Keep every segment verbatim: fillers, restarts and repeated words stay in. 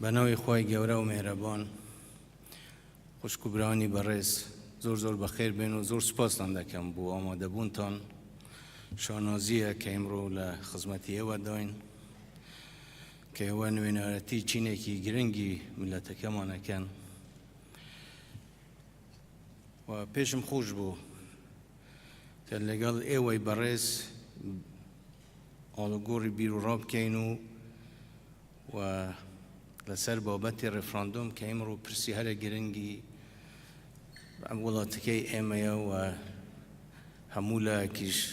Be navê Xwayê gewre û mêhreban, xwişk û biranî berêz, zor zor bi xêr bên û zor spastan dekem bo amadebûntan. Şanazî ye ke îmro li xizmetî êwe dayîn, ke êwe nûneretî çînekî giringî mileteke me nekin. We pêşim xweş bû ke legel êwey berêz alûgorî bîr û rabikeyn û we li ser babetê referandûm ke îmro pirsî here giringî em welatekey ême ye we hemû lehekî ji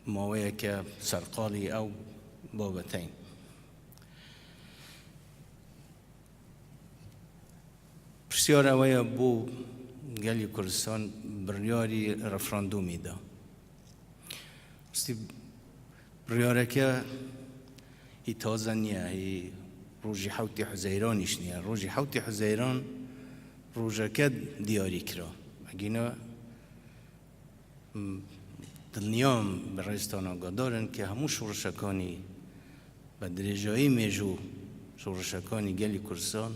maweyeke serqalî ew babeteyn. Pirsyar ew e, bo gelî Kurdistan biryarî referandûmî da. Rastî biryareke hî taze niye, hî rojî hewtê Huzeyranî jî niye. Rojî hewtê Huzeyran rojeke diyarî kira. Egîna Dilniyam bi rêstan agadar in ke hemû şorişekanî bi dirêjayî mêjû şorişekanî gelî Kurdistan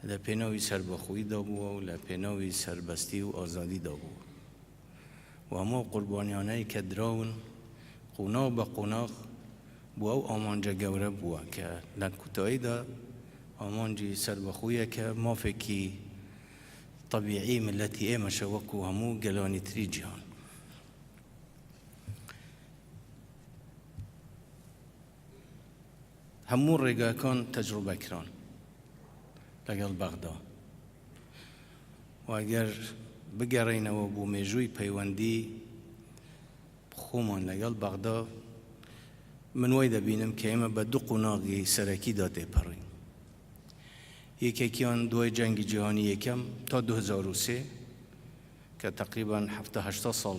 li pênavî serbixwî dabû û li pênavî serbestî û azadî dabû. Û hemû qurbaniyane ke dirawin, qonax bi qonax bo ew amanca gewre bûye ke li kutayî de amancî serbixwî ye ke mafekî tebîî miletî ême şe wekû hemû gelanî tirî cîhan. Hemû rêgekan tecrûbe kiran legel Bexda. Û eger bigerînewe bo mêjûyî peywendî xweman legel Bexda, min wey de bînim ke ême bi du qonaxî serekî de têperîn. Yekekiyan duway Cengî Cîhanî Yekem ta du hezar û sê, ke teqrîben hefta heşta sal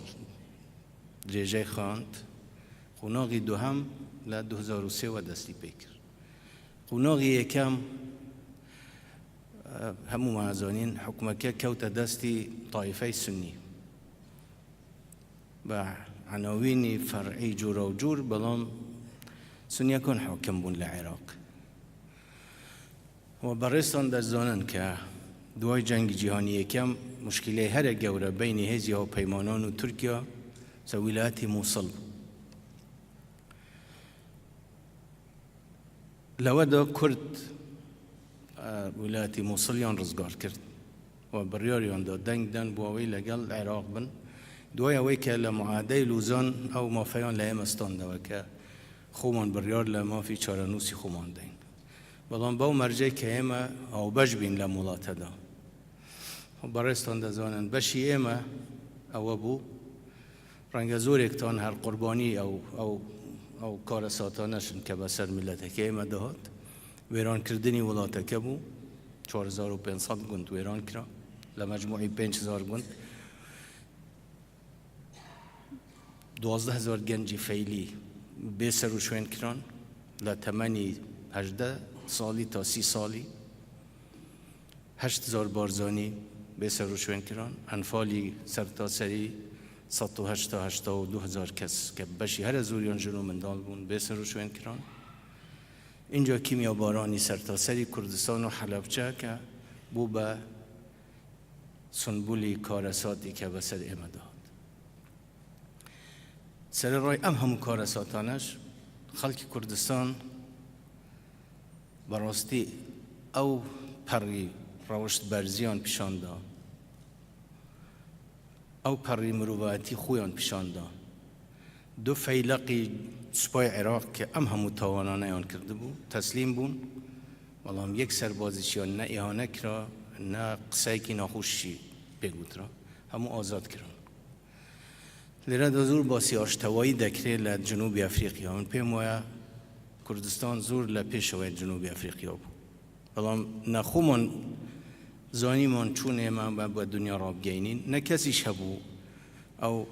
dirêjey xwend, qonaxî duhem li du hezar û sê we destî pê kir. Qonaxî yekem, e, hemû me zanîn, hukmeke kewte destî taîfey Sunnî. Bi enawînî fer'î cûra û cûr, belam Sunniyekan hakim bûn li Iraq. Û berêstan dest zanin ke duway Cengî Cîhanî Yekem muşkîleyê here gewre beynî hêzî hawpeymanan û Tirkiye ser wîlayetî Mûsil bû. Li we de Kurd, e, wîlayetî Mûsiliyan rizgar kir. Û biryariyan da deng den bo wê legel Iraq bin. Duwaya wê ke li muadeyê Lûzan ew mafeyan li ême standewe ke xweman biryar li mafî çarenûsî xweman deyn. Belam bew mercê ke ême hawbeş bîn li mulate de. Berêstan dizanin, beşî ême ewe bû. Renge zorêktan her qurbanî ew, ew, ew karesatane şin ke be ser miletekê ême dihat. Wêrankirdinî welateke bû. Çar hezar û pênc sed gund wêran kira. Li mecmûî pênc hezar gund. Duwazdeh hezar gencî feylî bê ser û şwên kiran, li temenî hejdeh salî ta sî salî, heşt hezar barzanî bê ser û şwên kiran, enfalî sertaserî sed û heşta heşta û du hezar kes ke beşî here zoriyan jin û mindal bûn bê ser û şwên kiran. Înca kîmyabaranî sertaserî Kurdistan û Helebçe ke bû be Sunbulî karesatî ke be ser ême dihat. Serê ray em hemû karesatane ji xelkî Kurdistan bi rastî ew perî rewişt berziyan pîşan da. Ew perî mirovayetî xwe yan pîşan da. Du feyleqî supayê Iraq ke em hemû tawanane yan kirdibû, teslîm bûn. Belam yek serbazî jî ne îhane kira, ne qiseyekî naxweş jî pê got ra. Hemû azad kirin. Lêre de zor basî aştewayî dekirê li Cinûbî Efrîqya. Min pê waya Kurdistan zor li pêşewê Cinûbî Efrîqya bû. Belam ne xweman zanîman çûnê me be, be dinya rabigeynîn, ne kesî ji hebû ew,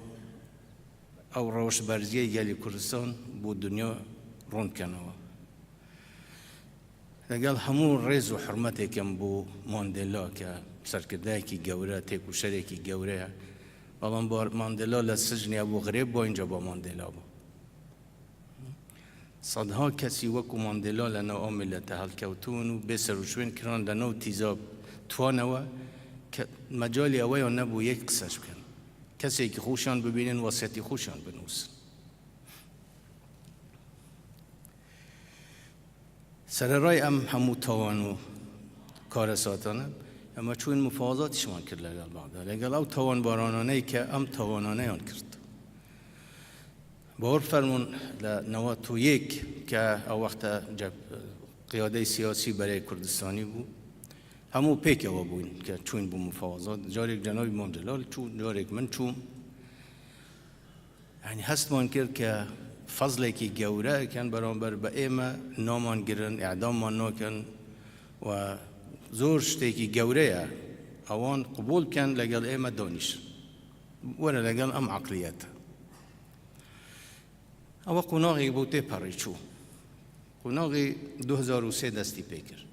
ew rewşberziyê gelî Kurdistan bo dinya rûn bikenewe. Legel hemû rêz û hurmetêkim bo Mandela ke serkirdeyekî gewre, têkoşerekî gewre ye. Belam ba Mandela li sicnê bû, xirêb bû, înca ba Mandela bû. Sedha kesî wekû Mandela li nav ew milete helkewtibûn û bê serûşwên kirin li nav tîza tuwanewe ke mecalî eweyan nebû yek qisej bikin. Kesekî xweşiyan bibînin, wesiyetî xweşiyan binûsin. Sererayê em hemû tawan û karesatane, em çûn mufawazatî şiman kir legel Bexda. Legel ew tawanbarananeyê ke em tawananayan kirt. Bawer fermûn li newet û yek ke ew wexte ceb-, qiyadeyê siyasî berê Kurdistanî bû. Hemû pêk ewe bûn ke çûn bû mufawazat. Carek cenabî Mam Celal çû, carek min çûm. Yanî hestman kir ke fezlekî gewre ken beramber bi ême naman girin, îdaman nakin we zor ştêkî gewre ye. Ewan qubûl ken legel ême danîşin. Were legel em eqliyet. Ewa qonaxê bû tê perî çû. Qonaxê du hezar û sê destî pê kir.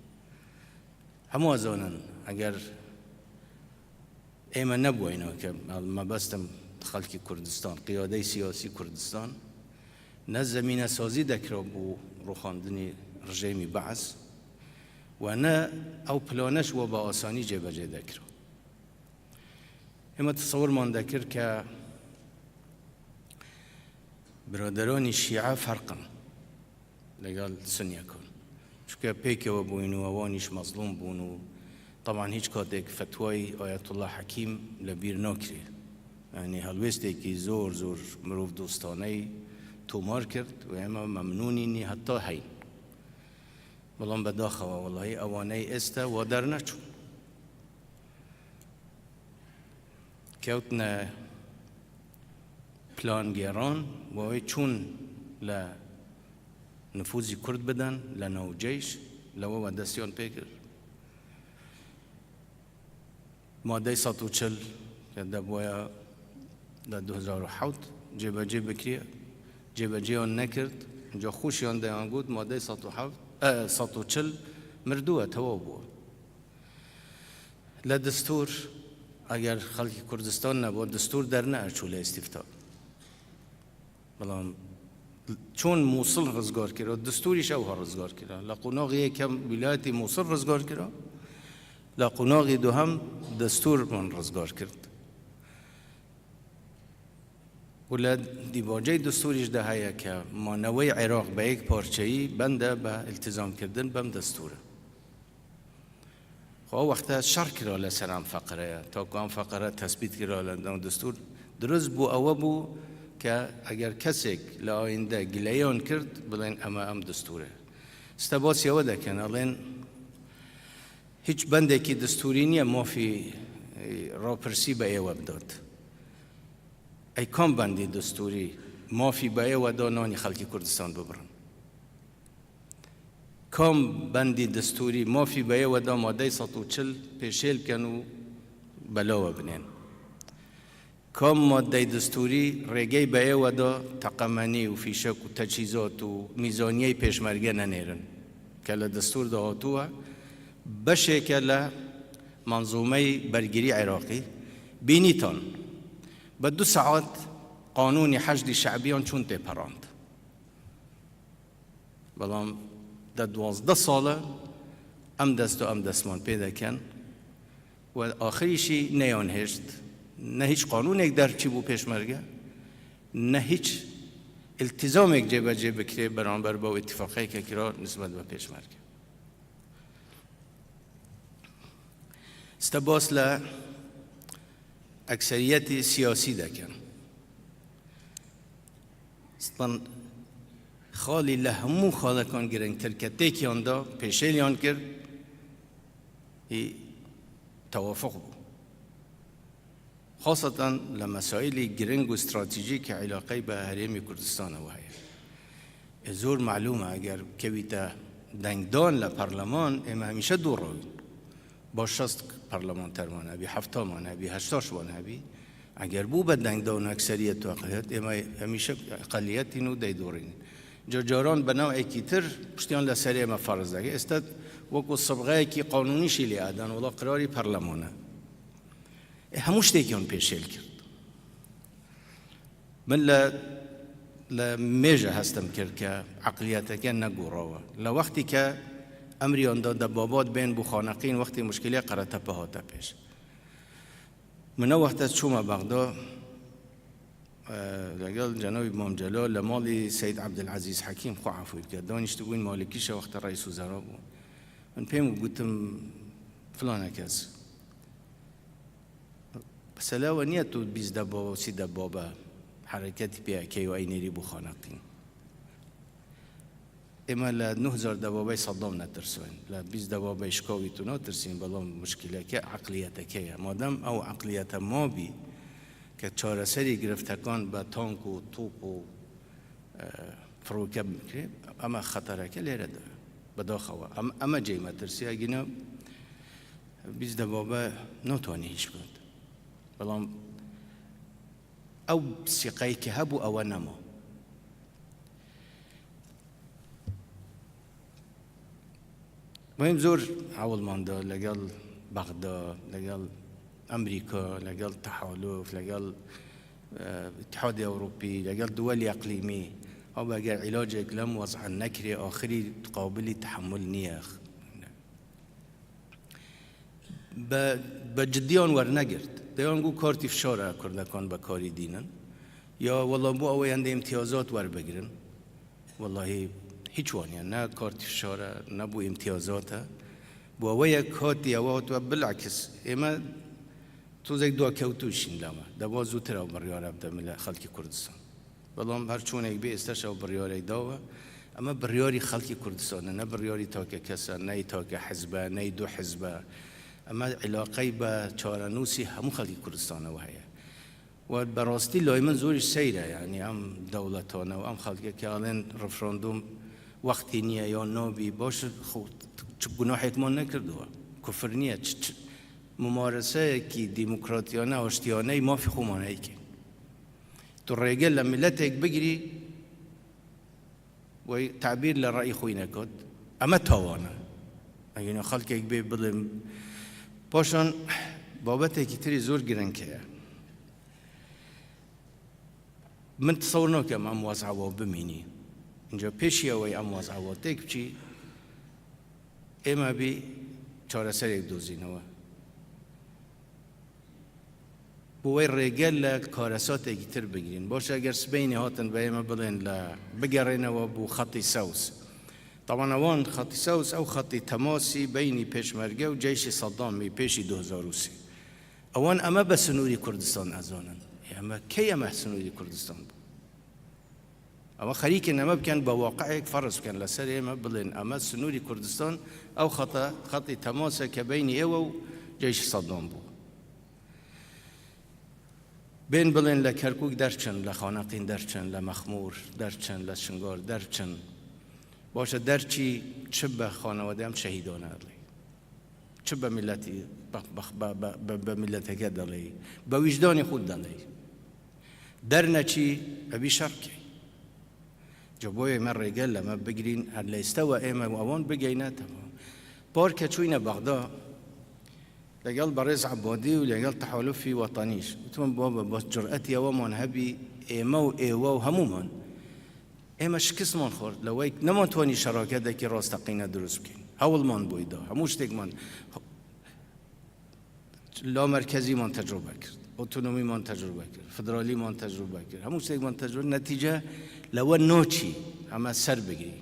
Hemû zanin, eger ême nebûyne ke mebestim xelkî Kurdistan, qiyadeyê siyasî Kurdistan, ne zemînesazî dekira bo rûxandinî rejîmî Be'es we ne ew plane ji we bi asanî cêbecê dekira. Ême tesewirman dekir ke biraderanî şîe ferq in legel sunyekan. Çunke pêkewe bûn û ewanîş mezlûm bûn û teban hîç katek fetwayî Ayetullah Hekîm li bîr nakirê. Yanî helwêstekî zor zor mirov dostaneyî tomar kirt û ême memnûnî nî heta heyn. Belam bedaxewa welahî ewaneyî êste wa derneçûn. Kewtine plangêran, wê çûn li nifûzî Kurd bidin, li nav ceyş, li we we destiyan pê kir. Madeyê sed û çil ke de boya de du hezar û hewt cêbecê bikiriye, cêbecêyan nekirt, ca xweşiyan de yan got, madeyê sed û hewt, e, sed û çil mirduwe, tewa bû. Li destûr, eger xelkî Kurdistan nebû, destûr derne eçû li îstîfta. Belam çûn Mûsil rizgar kira, destûrî ji ew ha rizgar kira. Li qonaxê yekem wîlayetî Mûsil rizgar kira, li qonaxê duhem destûr min rizgar kirt. Û li dîbaceyê destûrî jî de heye ke maneweyê Iraq bi yek parçeyî bende bi îltizamkirdin bem destûr e. Xwe ew wexte şer kira li ser em feqire ye. Ta ku em feqire tesbît kira li nav destûr, dirust bû, ewe bû ke eger kesek li ayînde gileyan kirt, bilên eme em destûr e. Stebasiya we dekin, elên hîç bendekî destûrî niye mafî, e, rapirsî bi êwe bidat. Ey kam bendî destûrî mafî bi êwe da nanî xelkî Kurdistan bibirin? Kam bendî destûrî mafî bi êwe da madeyê sed û çil pêşêl bikin û belawe binên? Kam madeyê destûrî rêgey bi êwe da teqemenî û fîşek û teçhîzat û mîzaniyeyê pêşmerge nenêrin? Ke li destûr de hatûye, beşêke li menzûmeyê bergirî Iraqî bînîtan. Bi du saet qanûnî Heşdî Şebiyan çûn tê perand. Belam de duwazdeh sal e em dest û em destman pê dekin. We axirî jî neyan hêşt. Ne hîç qanûnek derçî bû pêşmerge, ne hîç îltîzamek cêbecê bikirê beramber bi ew îtîfaqeyeke kira nisbet bi pêşmerge. Stebas li ekseriyetî siyasî dekin. Stan xalî li hemû xalekan girîngtir ke têkiyan da pêşêliyan kir, î tewafuq bû. Xaseten li mesaîlî giring û stratejîk ke îlaqey bi Herêmî Kurdistan ew heye. Ê zor melûm e, eger kevîte dengdan li perleman, ê me hemîşe dûr rewîn. Ba şest parlamenterman hebî, heftaman hebî, heştaşman hebî. Eger bû be dengdan û ekseriyet û eqliyet, ê me hemîşe eqeliyetîn û deydorîn. Ca caran bi newekî tir piştiyan li serê me ferz dike. Êsta wekû sibxeyekî qanûnî jî lê eden, wela qirarî perleman e. Ê hemû ştêkiyan pêşêl kirt. Min li Li mêje hestim kir ke eqliyeteke ne gorawa. Li wextî ke emriyan da debaba dibên bû xaneqîn, wextî muşkilê Qeretepe hate pêş. Min ew wexte çûme Bexda, e, legel cenabî Mam Celal li malî Seyd Ebdilezîz Hekîm, xwe efû bike, danîştibûn, Malikîşe wexte reîs wezera bû. Min pê gotim, filane kes, mesele we niye tu bîst debaba, sî debaba hereketî P K K û eynêrî bû xaneqîn. Ême li nû hezar debabey Saddam netirsên, li bîst debabey şikawî tu natirsîn, belam muşkileke eqliyeteke ye. Madem ew eqliyete mabî ke çareserî giriftekan be tank û top û, e, firoke bikirê, ema xetereke lêre de ye. Bi daxa we. Em, eme cey me tirsiya gîne bîst debabe notwanî hîç bikin. Belam ew sîqeyê ke hebû, ewe nema. Muhîm zor hewlman da legel Bexda, legel Amerîka, legel Tehaluf, legel, e, Îtihadê Ewropî, legel duwelî eqlîmî. Ew eger îlacek lem wez'an nekirê, axirî qabilî tehemul niye. Be, be ciddiyan wernegirt. Deyan got kartî fişar e kurdekan bekarî dînin. Ya wela bo ew ê hindê îmtiyazat werbigirin. Welahî hîç waniye. Ne kartî fişar e, ne bo îmtiyazat e. Bo ew ê hatiye, ew hatiye bilakis. Ême tozek dua kewtû şîn lama. Deba zûtir ew biryar e bide mile xelkî Kurdistan. Belam her çûnek bê, êsteş ew biryarek dawe. Ema biryarî xelkî Kurdistan e, ne biryarî take kes e, ney take hizb e, ney du hizb e. Ema îlaqey be çarenûsî hemû xelkî Kurdistan e we heye. We berastî lay min zor jî seyr e, yanî em dewletan e û em xelkê ke alên referandum wextî niye ya nabî, baş e, xwe çi gunahek man nekirdiwe. Kufir niye, çi, çi, mumareseyekî demokratiyane, aştiyane yî mafî xwe man heyke. Tu rêge li miletek bigirî, wey tabîr li reyî xwe nekat, eme tawan e. Eger xelkek bê bilê, paşan babetekî tirî zor giring heye. Min tesewir nakem em wez'a wa bimînî. Înca pêşiya wey em wez'a wa têk biçî, ême bî çareserek dozînewe. Bo wey rêge li karesatekî tir bigirîn. Baş e, eger sibeynê hatin be ême bilên li bigerênewe bo xetî sews. Taban ewan xetî sews, ew xetî temasî beynî pêşmerge û ceyşê Saddamî pêşî du hezar û sê. Ewan eme be sinûrî Kurdistan ezanin. Eme key eme sinûrî Kurdistan bû? Ewa xerîkên eme bikin, be waqi'ek ferz bikin, li ser ême bilên eme sinûrî Kurdistan, ew xeta, xetî temase ke beynî êwe û ceyşî Saddam bû. Bên bilên li Kerkûk derçin, li Xaneqîn derçin, li Mexmûr derçin, li Şingal derçin. Baş e, derçî çi be xanewade em şehîdane elê. Çi be miletî, be, be, be, be, be, be mileteke delê, be wîjdanê xwe delê. Derneçî, ebî şer bikey. Ca boyê me rêgel e, me bigirîn, her leyste we ê me û ewan bigeyne, temam. Par ke çûyne Bexda, legel Berêz Ebadî û legel Tehalufî Wetanî jî. Gotimin, baba, bas curetî ewa man hebî, ê me û ê we û hemûman. Ê me şikistman xward, leweyk neman twanî şeraketeke rasteqîne dirust bikîn. Hewlman boyda, hemû ştêkman, la merkezî man tecrube kir, otonomî man tecrube kir, federalî man tecrube kir, hemû ştêkman tecrube, netîce lewe noçî, heme ser bigirî.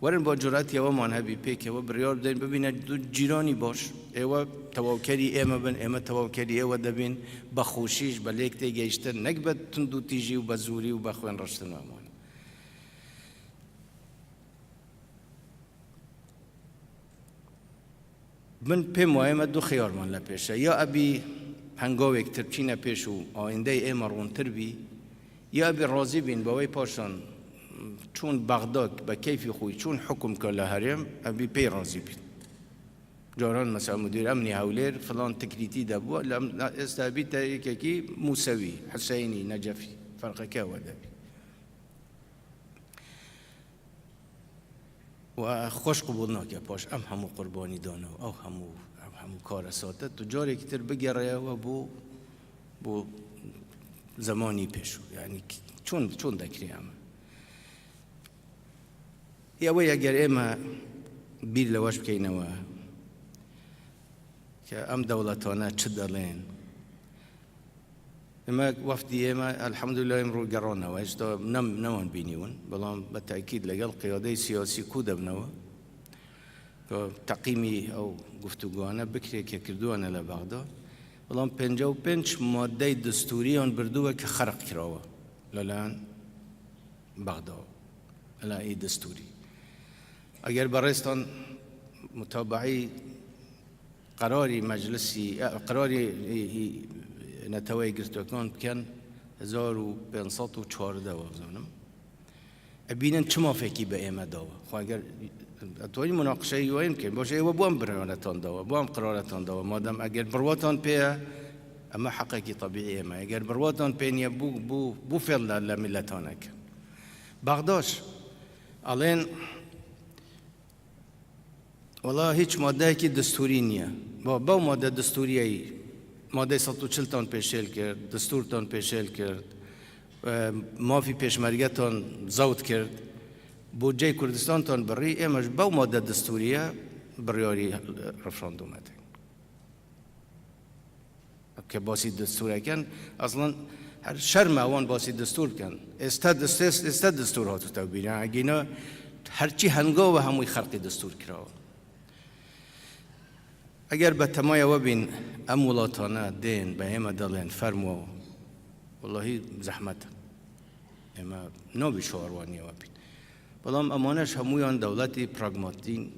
Werin ba curetiye we man hebî pêke we biryar bidin, bibîne du cîranî baş. Ê we tewawkerî ê me bin, ê me tewawkerî ê we debîn, be xweşî ji be lêk tê gehiştin, nek be tundûtîjî û be zûrî û be xwên reştin we man. Min pê mayê me du xiyar man le pêşe. Ya ebî hengawêk tir çîne pêş û ayîndeyê ê me rontir bî, ya ebî razî bîn be wey paşan çûn Bexda be keyfî xwe çûn hukum ke le herêm, ebî pê razî bîn. Caran mesela mudîr emnî Hewlêr filan tikrîtî de bû, lem êsta bî te yekekî Musewî, Huseynî, Necefî, ferqeke we de bî. Û xweş qubûl nake paş em hemû qurbanî dane û ew hemû, ew hemû karesate tu carekî tir bigereye we bo, bo Zemanî pêşû, yanî çûn, çûn dekirê em. Ya wê eger ême bîr li weş bikeynewe ke em dewletane çi delên. Ême wefdî ême, elhamdulillah, em rû geranewe, hêşta nem, newan bînîwin, belam be tekîd legel qiyadeyê siyasî kû debnewe. Ku teqîmî ew guftûgoyane bikirê ke kirduwane li Bexda. Belam pêncî û pênc madeyê destûriyan birduwe ke xerq kirawe li layan Bexda, li layan ê destûrî. Eger berêztan mutabaî qerarî meclisî, e, qerarî, e, e, Neteweyê Girtûkan bikin, hezar û pênc sed û çardeh, wa bizanim. Ebînin çi mafekî bi ême dawe? Xwe eger etwarî munaqişeyî wayî bikin, baş êwe bo em birwaretan dawe, bo em qiraretan dawe. Madem eger birwatan pê ye, eme heqekî tebîî ême. Eger birwatan pê niye, bû, bû, bû fêl le, le miletaneke. Bexdaş, alên, Wela hîç madeyekî destûrî niye. Ba, bew made destûriyeyî, madeyê sed û çil tan pêşêl kir, destûr tan pêşêl kir, e, mafî pêşmerge tan zewt kir, budceyê Kurdistan tan birî, ême ji bew made destûriye biryarî referandûme te. Ke basî destûr ekin, aslan her şerm e wan basî destûr bikin. Êste dest-, êste, êste destûr hatû tewbîr. Yani egîna her çi hengav e hemûyî xerqî destûr kirawe. Eger be temaya we bîn, em welatane dên, be ême delên, fermo, wellahî zehmet e. Ême nabî şawarwaniye we bîn. Belam emane ji hemûyan dewletî pragmatîn,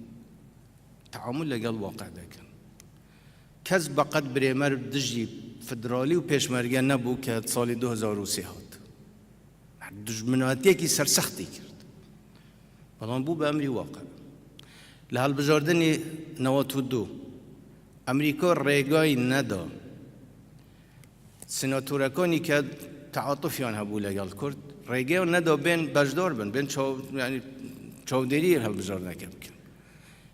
teamul legel waqe dekin. Kes beqet birêmer dijî federalî û pêşmerge nebû ke salê du hezar û sê hat. Dijminatiyekî sersextî kir. Belam bû bi emrî waqe. Li hilbijardinê newat û du, Amerîka rêgayî neda. Senatorekanî ke teatufiyan hebû legel Kurd, rêgeyan neda bên beşdar bin, bên çaw-, yanî çavdêriyê hilbijartineke bikin.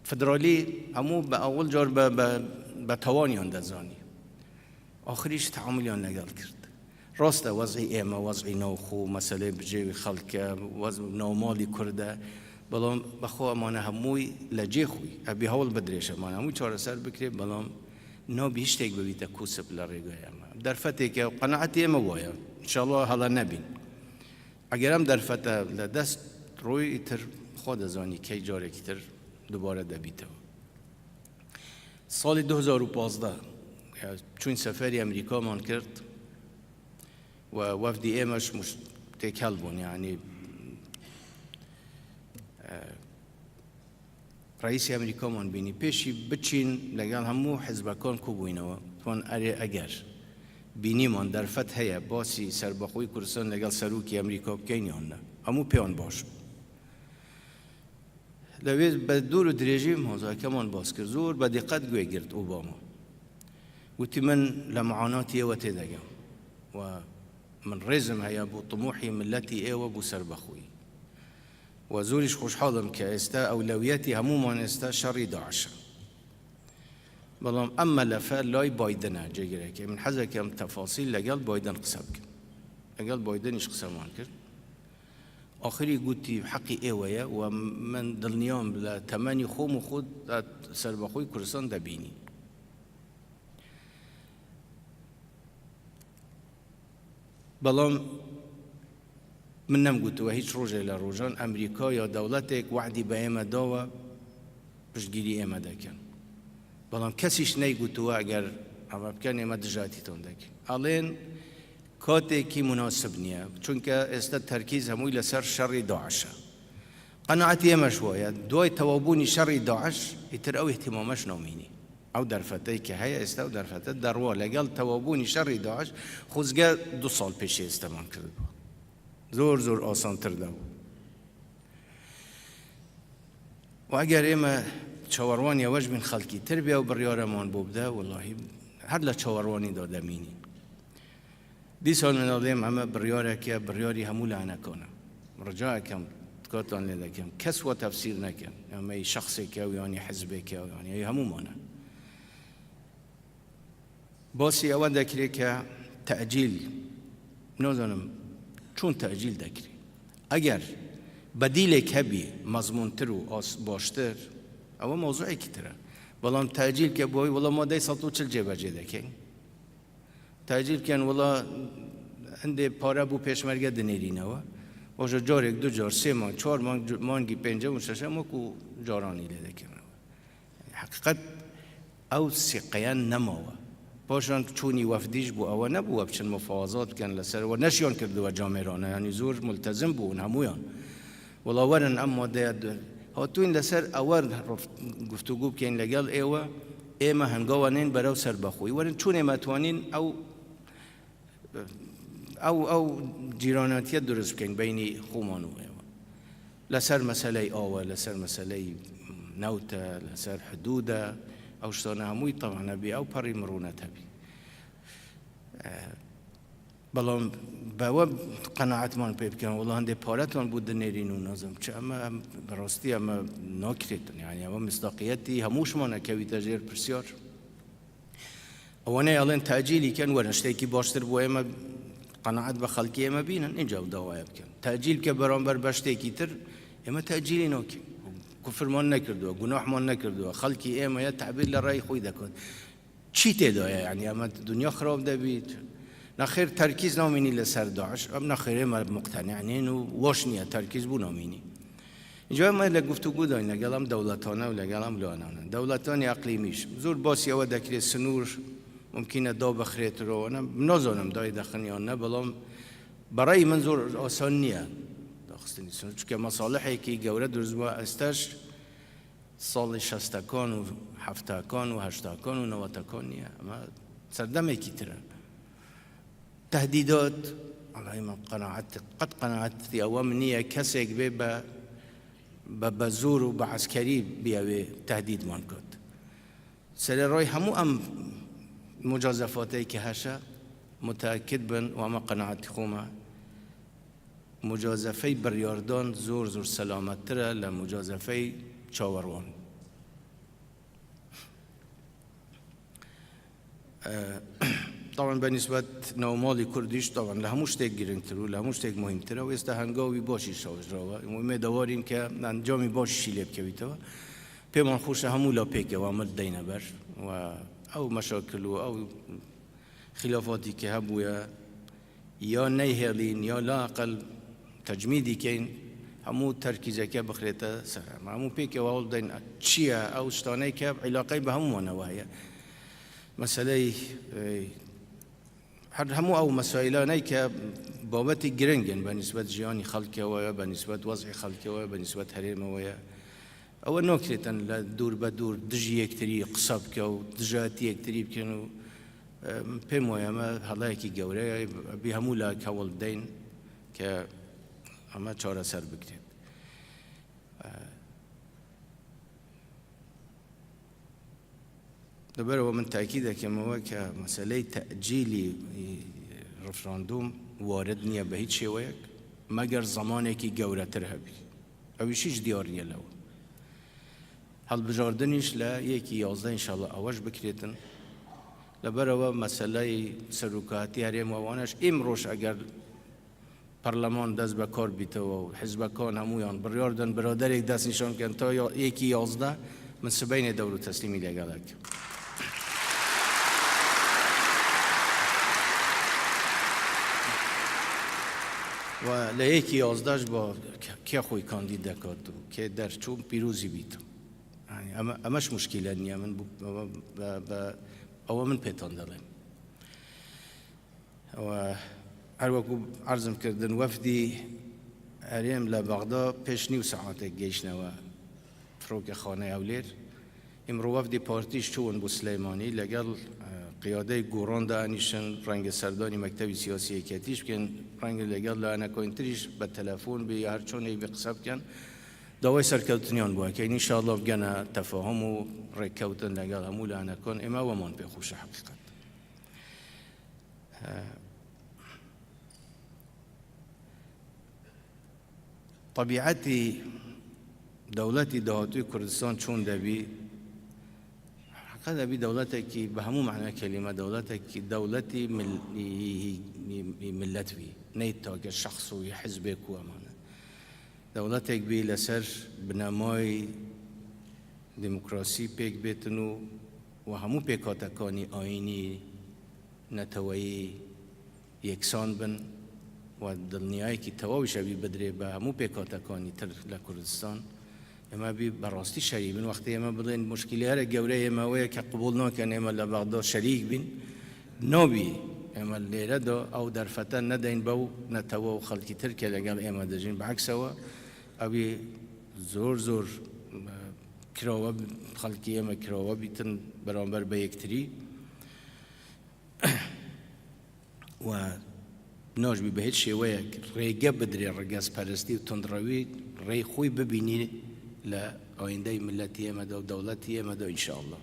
Federalî hemû be ewil car be, be, be tawaniyan de zanî. Axirî jî teamulyan legel kird. Rast e, wez'î ême, wez'î navxwe, meseleyê bijê wî xelk e, wez-, navmalî Kurd e. Belam bexwe emane hemûyî lecê xwe yî. Ebî hewl bidirêşe, emane hemûyî çareser bikirê, belam nabî hiştek bibîte kûsip li rêgayê eme. Derfetêke, qenaetê eme waye. Înşallah hala nebîn. Eger em derfete li dest rûyî, îtir xwe dizanî key carekî tir dubare debîtewe. Salê du hezar û pazdeh, ya, çûn seferî Amerîkaman kir û wefdî ême ji mûş-, têkel bûn, yanî, e, reîsê Amerîkaman bînî. Pêşî biçîn legel hemû hizbekan kobûynewe. Wan erê eger bînîman derfet heye, basî serbexweyî Kurdistan legel serokê Amerîka bikeyn yan ne? Hemû pêyan baş bû. Lewê bi dûr û dirêjî mazakê wan bas kir. Zor bi diqet guhê girt Obama. Gotî, min li muanatiyê we têde gem. We min rêzim heye bo timûhî miletî êwe bo serbexwî. We zorî ji xweşhal im ke êste ewlewiyetî hemûman êste şerî DAIŞ e. Belam em melefe lay Biden e, cêgireke. Min hez eke em tefasîl legel Biden qise bikin. Legel Biden îş qiseman kir. Axirî gotî, heqî êwe ye û min dilniyam li temenî xwe û xwe de serbexwî Kurdistan de bînî. Belam min nem gotiwe hîç rojê li rojan Amerîka ya dewletek we'dî bi ême dawe, piştgirî ême dekin. Belam kesîş ney gotiwe eger eme bikin ême dijayetî ton dekin. Alên katekî munasib niye. Çunke êste terkîz hemûyî li ser şerî DAIŞ e. Qenaetî ême ji wa ye. Duay tewabûnî şerî DAIŞ, îtir ew îhtîmameş namînî. Ew derfeteyê ke heye, êste ew derfete derwa. Legel tewabûnî şerî DAIŞ, xwezge du sal pêşî êsteman kirdibû. Zor, zor asantir debû. Û eger ême çawarwaniya we ji bîn xelkî tir bê ew biryare man bo bide, wellahî her li çawarwanî de demînî. Dîsa min alêm heme biryareke, biryarî hemû lanekan e. Rica ekem, tikatan lê dekem. Kes we tefsîr neke. Ya me yî şexsêke ew, yanî hizbêke ew, yanî ew hemûman e. Basî ewe dekirê ke tecîl Nazanim çûn tecîl dekirî. Eger bedîlek hebî, mezmûntir û as-, baştir, ew mewzûekî tir e. Belam tecîl ke boy, wela ma dey sed û çil cêbecê dekin. Tecîl ken, wela hindê pare bû pêşmerge dinêrînewe. Baş e, carek, du car, sê mang, çar mang, mangî pêncem û şeşem wekû caranî lê dekin. Heqîqet ew sîqeyan nemawe. Paşan çûnî wefdî ji bo ewe nebû we biçin mufawazat bikin li ser, we neşiyan kirdiwe camêrane, yanî zor multezim bûn hemûyan. Wela werin em madeya du-, hatûyên li ser ewe rif-, guftûgû bikeyn legel êwe, ême hengawa nên berew serbexwî. Werin çûnê me twanîn ew ew, ew cîranetiye durust bikeyn beynî xûman û êwe. Li ser meseley awe, li ser meseley newt e, li ser hidûd e, ew ştane hemûyî tevan hebî, ew perî mirûnet hebî. E, belam be we qenaetman pê bikin, wela hindê paretan bû dinêrîn û nazim çi, em, em, bi rastî em nakirêtin, yanî ew misdaqiyetî hemû şima nekewîte jêr pirsyar. Ewanê alên tecîlî ken, werin ştêkî baştir bo ême, qenaet be xelkê ême bînin, înca ew dawaya bikin. Tecîl ke beramber be ştêkî tir, ême tecîlî nakin. Kufirman nekirdiwe, gunahman nekirdiwe. Xelkî ême ye, tebîr li rey xwî dekin. Çî tê de ye, yanî eme dinya xirab de bît. Nexêr terkîz namînî li ser DAIŞ, em nexêr ême muqteni nîn û waş niye terkîz bû namînî. Înca me li guftûgû dayîn legel em dewletane û legel em loyanan. Dewletanê eqlîmî jî. Zor basî ewe dekirê sinûr, mumkîn e da bixirêtir û ne, nazanim dayê dexin yan ne, belam berayî min zor asan niye daxistinî sinûr. Çunke mesalihekî gewre durust bû, ez te ji salê şestekan û heftekan û heştekan û newetekan niye. Eme serdemekî tir e. Tehdîdat, Allahî min qenaet, qet qenaetî ewa min niye kesek bê be, be, be zor û be eskerî bîye wê tehdîd man kat. Serê rayî hemû em mucazefateyê ke heşe, muteekid bin û eme qenaetî xwe me, mucazefey biryardan zor, zor selamettir e li mucazefey çawerwan. E, taban be nisbet navmalî Kurdî jî taban li hemû ştêk giringtir û li hemû ştêk muhîmtir e û êsta hengawî baş î şawij rawa. Û êmê dewarîn ke encamî baş î lê bikevîtewe. Pê man xweş e hemû la pêkeve em li deyne ber. We ew meşakil û ew xîlafatî ke hebûye, ya neyhêlîn, ya laeqel tecmîdî keyn, hemû terkîzeke bixirête ser. Em hemû pêkeve hewl deyn çi ye, ew ştaneyke îlaqey bi hemû wan ew heye. Meseley, e, her hemû ew mesaîlaney ke babetî giring in, be nisbet jiyanî xelke we ye, be nisbet wez'î xelke we ye, be nisbet herême we ye. Ew e nakirêtin li dûr be dûr dijî yektirî qise bike û dijayetî yektirî bikin û, e, pêm waya me helayekî gewre ye, bi hemû layek hewl deyn ke eme çareser bikirêt. E, Li ber ewe min tekîd dikim ewe ke meseleyê tecîlî, e, referandûm warid niye bi hîç şêweyek, meger zemanekî gewretir hebî. Ew îşî ji diyar niye lew. Hilbijardinî jî li yekî yazdeh înşallah ewe jî bikirêtin. Li ber ewe meseleyê serokatî herêm û ewane jî îmroj eger Parleman dest be kar bîtewe û hizbekan hemûyan biryar din, biraderek destnîşan kin ta ya-, yekî yazdeh, min sibeynê dewr û teslîmî lêgel dikim. Ve li yekî yazdeh ji bo ke-, kê xwî kandîd dekat û kê derçû pîrozî bît. Yani eme, eme ji muşkîle niye min bû, be, be, be, ew min pêtan delê. Ew, her wekû erzim kirdin, wefdî herêm li Bexda pêş nîv saetek gehiştine we firokexaneya Hewlêr. Îmro wefdî partî jî çûbûn bo Silêmanî, legel, e, qiyadeyê goran de enîşin, rengê serdanî mektebî siyasî yeketî jî bikin, rengê legel layenekoyên tirî jî be telefon bê ya her çonê bê qise bikin. Dawayê serkewtiniyan bo ekeyn. Înşallah bigene tefahum û rêkkewtin legel hemû layenekan. Ême weman pê xweş e heqîqet. Tebîetî dewletî dahatûyê Kurdistan çûn de bî, Qede bî dewletekî bi hemû mana kelîme, dewletekî, dewletî mil-, î, î, î, î, î millet bî. Neyt take şexs û yê hizbê ku eman e. Dewletek bî li ser binemayî demokrasî pêk bêtin û, û hemû pêkhatekanî ayînî, neteweyî yeksan bin û dilniyayekî tewawî jî bî bidrê bi hemû pêkhatekanî tir li Kurdistan. Ême bî berastî şerî bin. Wextê ême bidên muşkîlê here gewre ême wê ye ke qubûl nakin ême li Bexda şerîk bîn. Nabî ême lêre de ew derfete nedeyn bew netewe û xelkî tir ke legel ême dijîn. Bi eksewe ew ê zor zor, e, kirawe, xelkî ême kirawe bîtin beramber bi yektirî. Û naj bî bi hiç şêweyek rêge bidrê regezperestî û tundrewî rê xwî bibînî li ayîndeyê miletî ême de û dewletî ême de înşallah.